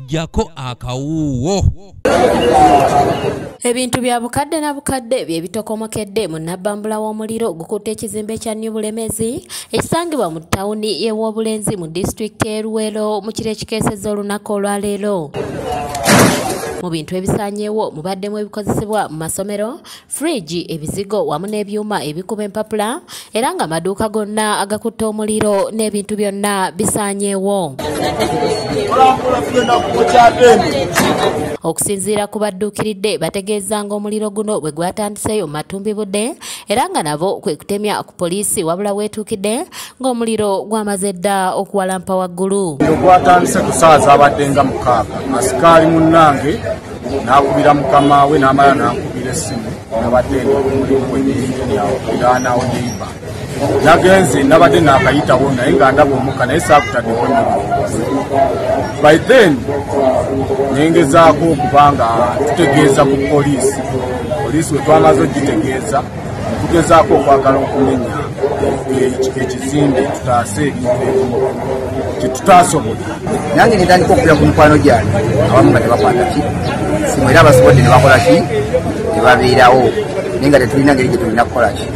Jako akawuwo. Ebintu bya bukadde na bukadde bye bitokomokedde mu nabbambula w'omuliro gukutte ekizimbe kya New Bulemezi ekisangibwa mu ttawuni y'e Wobulenzi mu disitulikiti y'e Luweero mu kiro ekikeesezza olunaku olwaleero. Mu bintu ebisaanyeewo mubaddemu ebikozesebwa mu masomero, fridge, ebizigo wamu n'ebyuma ebikuba empapula, era ng'amaduuka gonna agakutte omuliro n'ebintu byonna bisaanyeewo. Okusinziira ku badduukiridde bategeeza ng'omuliro guno bwe gwatandiseeyo mu matumbi budde, era nga nabo kwe kutemya ku poliisi, wabula weetuukidde ng'omuliro gwamaze dda okuwalampa waggulu. Gwatandise ku ssaawa zaabadde nga 6, asikaali munnange n'akubira mukama we n'amala n'ankubira essimu, nabadde ndi ku mulimu gwennyini awo neighbor. Nagenze nabadde naakayitawo naye nga ndaba omukka naye saakutaddeko nnyo. By then nengezaako okuba nga tutegeeza ku poliisi. Poliisi we twamaze ogitegeeza tugezaako okwagala okumenya ekizimbe tutaase ebintu ebimu kyetutaasobola. Nange netandika okubira ku mikwano gyange abamu nga tebakwata ki simu, era abasobodde ne bakola ki ne babeerawo, naye nga tetulina ngeri gye tulina kukola ki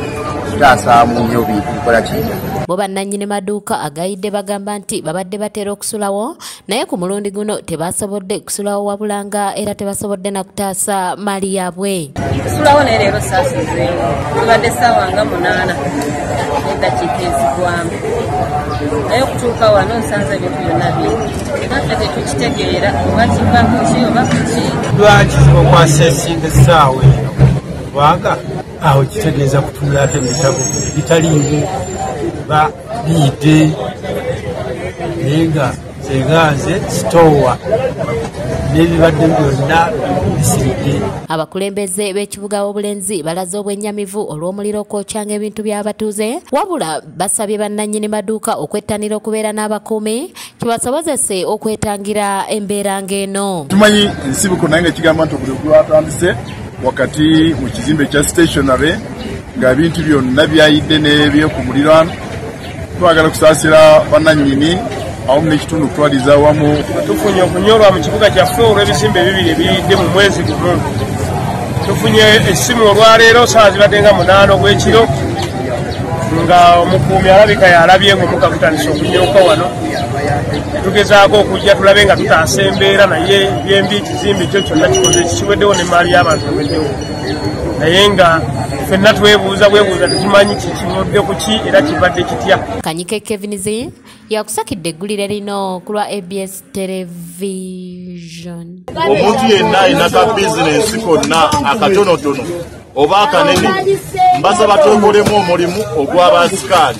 tutaasaamu nnyo bintu bikola ki. Bo bannannyini maduuka agayidde bagamba nti babadde batera okusulawo, naye ku mulundi guno tebasobodde kusulawo, wabula nga era tebasobodde na kutaasa mali yaabwe. Kusulawo naye leero saasuzeewo, tubadde ssaawa nga 8 n'eddakiika ezigwamu, naye okutuuka wano nsanze ebintu byonna bingi, naffe tetukitegeera oba kiva ku ki oba ku ki. Lwaki okwasesinga essaawa eno? Kubanga awo kitegeeza kutunula ate ebitabo ebitaliimu ba biyidde, naye nga nze nze sitoowa n'ebibadde byonna bisiridde. Abakulembeze b'ekibuga Wobulenzi balaze obwennyamivu olw'omuliro okwokyanga ebintu by'abatuuze, wabula basabye bannannyini maduuka okwettanira okubeera n'abakuumi kibasobozese okwetangira embeera ng'eno. Tumanyi ensibuko naye nga kigamba nti omuliro gwatandise wakati mu kizimbe kya stationary nga ebintu byonna byayidde n'ebyoku muliraano. Twagala kusaasira bannannyini awamu n'ekitundu okutwaliza awamu. Tufunye okunyolwa mu kibuga kyaffe olw'ebizimbe ebibiri ebiyidde mu mwezi gumu. Tufunye essimu olwaleero ssaawa zibadde nga 8 ogw'ekiro nga omukuumi alabika yalabye ng'omukka gutandise okunyooka wano. Tugezaako okujja tulabe nga tutaasa embeera, naye ebyembi ekizimbe kyo kyonna kikoze kiweddewo n'emmaali y'abantu eweddewo, naye nga ffenna twebuuza bwebuuza tetumanyi kikivudde ku ki era kivadde kitya. Kanyike Kevin Z yakusakidde eggulire lino ku lwa ABS Television. Omuntu yenna alina ka bizinensi konna akatonotono oba akanene, mbasaba twekolemu omulimu ogw'abasikaali.